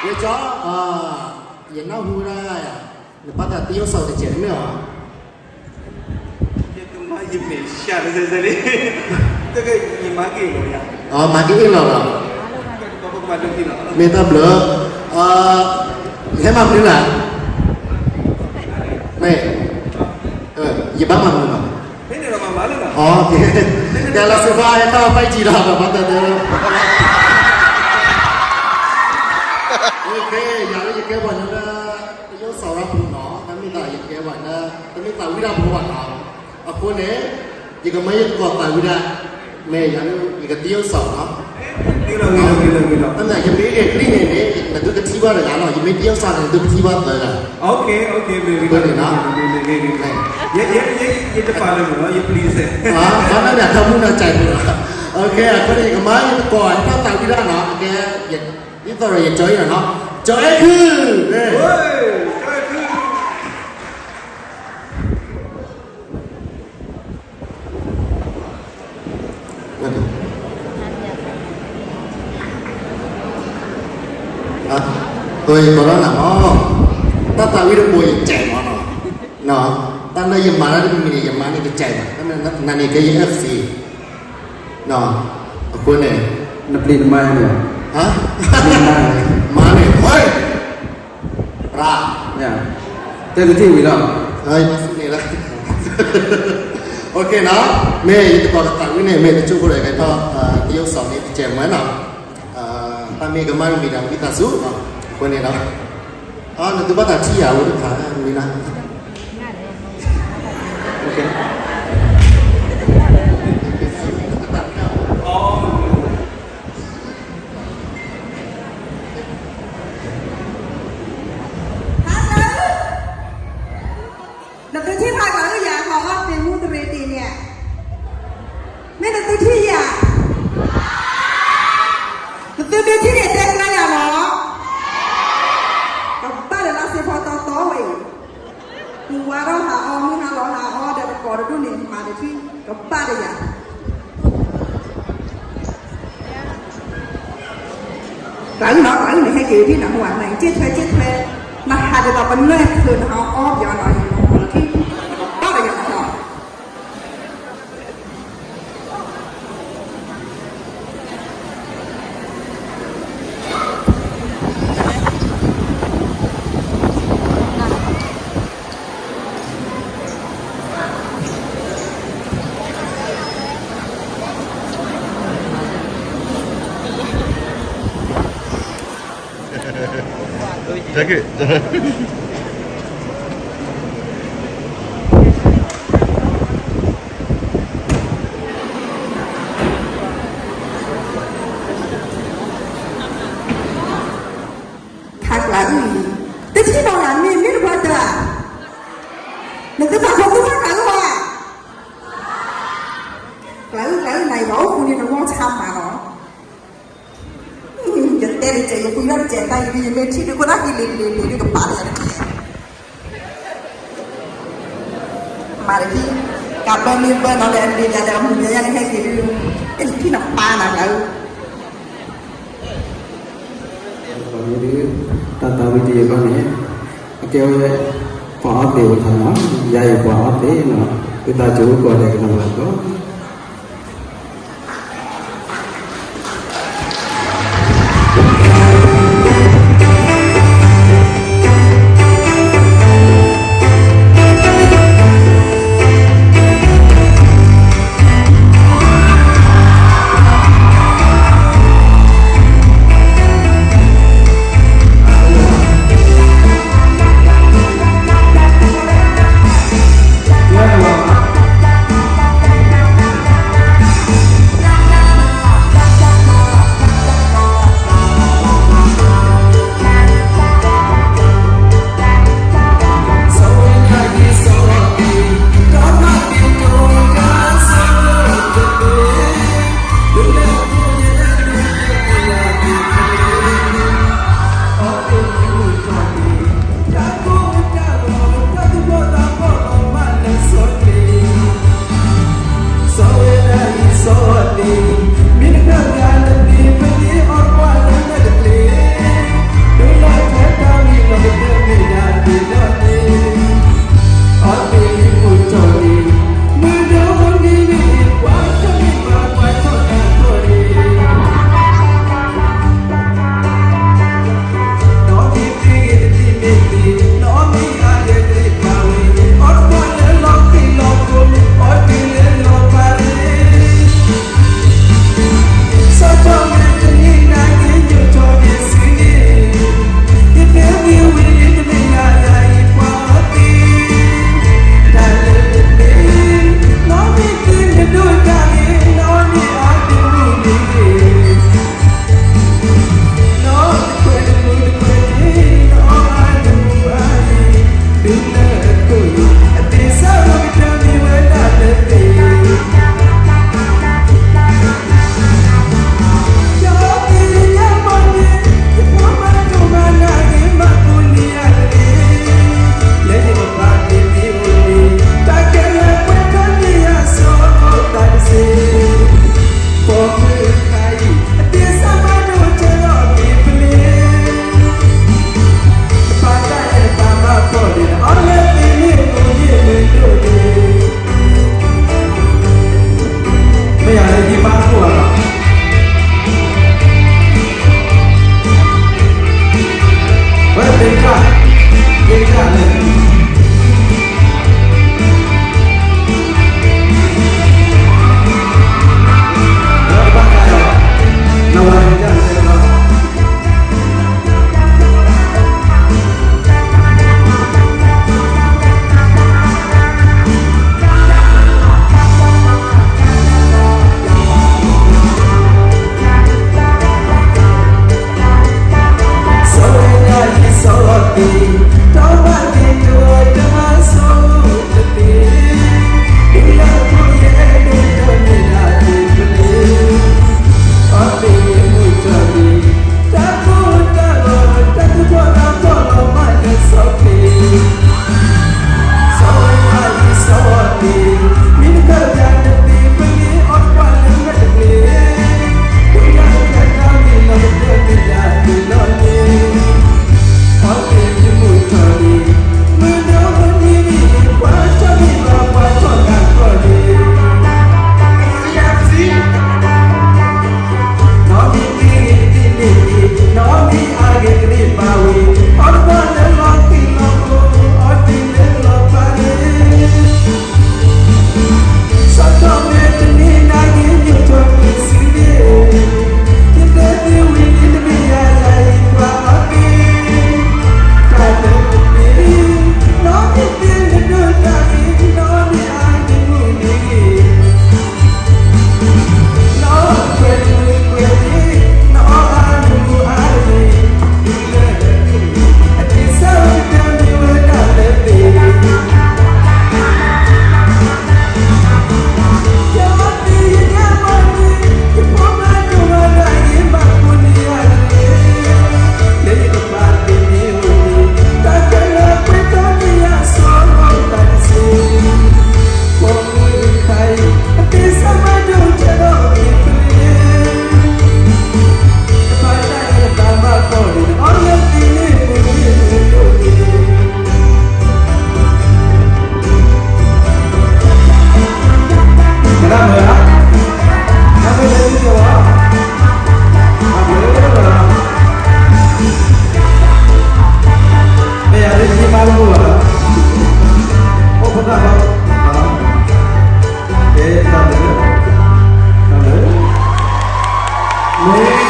ယကၠီ, ယနၢ်ဟူဝဲဒၣ်, နဘၣ်သးသရုပ်ဆောင်တကယ်မ့ၢ်ဧါ. ယကမၤယမဲာ်ဆှးတစဲးစဲးလံ, တကယမၤက့ၤလီၤယၤ, မၤက့ၤအ့ၣ်လီၤလီၤ, မ့ၢ်တၢ်ဘျုး, ယဟဲမၤဘျုးလၢ်, မ့ၢ်, ယဘၣ်မၤမနုၤလီၤ. တဲလီၤစ့ၢ်ကီး ဟဲထီၣ် five G လီၤ ဘၣ်တၢ်တဲလီၤ. Okay, ယၤလၢယကဲပှၤညီလၢ သရုပ်ဆောင်တၢ်ဖိနီၤ, တမ့ၢ်သးယကဲပှၤလၢ တမ့ၢ်သးဝံၣ်တၢ်ဖိဘၣ်နီၤ. အဃိန့ၣ် ယကမၢယသကိးသးဝံၣ်ဒၣ်, မ့ၢ်ယၤလၢယကသရုပ်ဆောင်နီၤ. တၢ်မ့ၢ်ယမ့ၢ်ဂဲၤကလံၣ်န့ၣ်န့ၣ် နသုကထံၣ်ဘၣ်တဂၤလီၤ, ယမ့ၢ်သရုပ်ဆောင်န့ၣ် နသုကထံၣ်ဘၣ်သၢဂၤ. ယတပာ်လၢၤမ့ၢ်နီၤ, ယပျံၤတစဲး, ဘၣ်မနုၤန့ၣ် အခါမုၢ်နီၤကၠဲးဖိလီၤ. Okay, အဃိန့ၣ် ယကမၢယသကိး ဟဲထီၣ်သးဝံၣ်ဒၣ်နီၤ, ကဲ, ဒ်သိးဒီးယကၠီအံၤနီၤ, ကၠီအဲၣ်ခုၣ်, ကီးထီၣ်နၤမး, တၢ်သးဝံၣ်တဘိယကဲးမးနီၤ, တၢ်လၢယမၤတၢ်တမံၤမံၤန့ၣ် ယမၤန့ၢ်ကစဲးဘၣ်, နန့ၣ်ကဲယ F C, အဃိန့ၣ်, နပျံၤနမၤန့ၣ်, မၤန့ၣ်, ရၣ်, တဲတထံၣ်ဝံၤလီၤ, န့ၣ်လီၤ. Okay နီၤ, မ့ၢ်ယသကိးသးဝံၣ်န့ၣ် မ့ၢ်တကၠိဖိဒီးကဲထီၣ် သရုပ်ဆောင်န့ၣ် ကစဲးမးနီၤ, တၢ်မ့ၢ်ကမၣ်တမံၤဒီးဝံသးစူၤ, အဃိန့ၣ်နီၤ, နသုဘၣ်သးထံၣ်ယၤအိၣ်တခါမ့ၢ်နီၤ. နသုထံၣ်ဖးကျၢ်လၢယၤ ဟးအီၣ်သ့ၣ်မူတရံးတံၢ်န့ၣ်, မ့ၢ်နသုထံၣ်ယၤ, နသုမ့ၢ်ထံၣ်န့ၣ် တဲကျၢၤယၤလီၤ. ကဘၣ်လၢလါစ့ဖီတီတီဝဲအံၤ, မုၢ်ဝါထီၣ်ဟးအီၣ် မုၢ်ဟါလီၤဟးအီၣ်ဒီးတကိးတဒူၣ်န့ၣ် မၤတထံၣ် ကဘၣ်ဒီးယၤ ကျးအုၣ်နီၤ, ကျးအုၣ်န့ၣ် ဟဲက့ၤထံၣ်နၤဟူဧါ, နက့ၢ်ထွဲက့ၢ်ထွဲ, နဟးဒ်သိးပနွဲၢ်ချုးနဟးအီၣ်ပယီၤနီၤ, ယမၤလီၤထံၣ်, ဘၣ်ဒီးယၤနီၤ. ခါကျးအုၣ်အံၤ, တထံၣ်ဘၣ်နၤမ့ၢ်မ့ၢ်တပှၢ်တၢၢ်, နသုဖးခိၣ်သူၣ်ဖးကျးလၢၤဘၣ်, ကျးအုၣ် ကျးအုၣ် နၤအံၤဘၣ်အိၣ်ဃူန့ၣ် နဂီၢ်ဆါမးလီၤ. ယတဲတကဲး ယပှ့ၤထီၣ်တကဲးတၢ်အံၤ ယမ့ၢ်ထံၣ်ဒုး ခိၣ်နၢ်က့ၤလံၤလံၤလံၤဒုး ကပာ်လီၤယၤတကဲး မၤတဟံၣ်, ကးဘၢမ့ၢ်ဘၢနီၤ လၢအလံၤလၢဒီး အမုၢ်လၢယၤန့ၣ် ဟဲက့ၤဒုး တထံၣ်နပၢ်နၤကျးအုၣ်, တၢ်သးဝံၣ်တယုၢ်ဘၣ်န့ၣ် အကဲဝဲ ပှၤအီသံးအိၣ်ထီၣ်နီၤ, ယၤအံၤပှၤအီသံးနီၤ, ဝံသးစူၤကိးဂၤဒဲးကနၣ်လၢကီး ဝဲ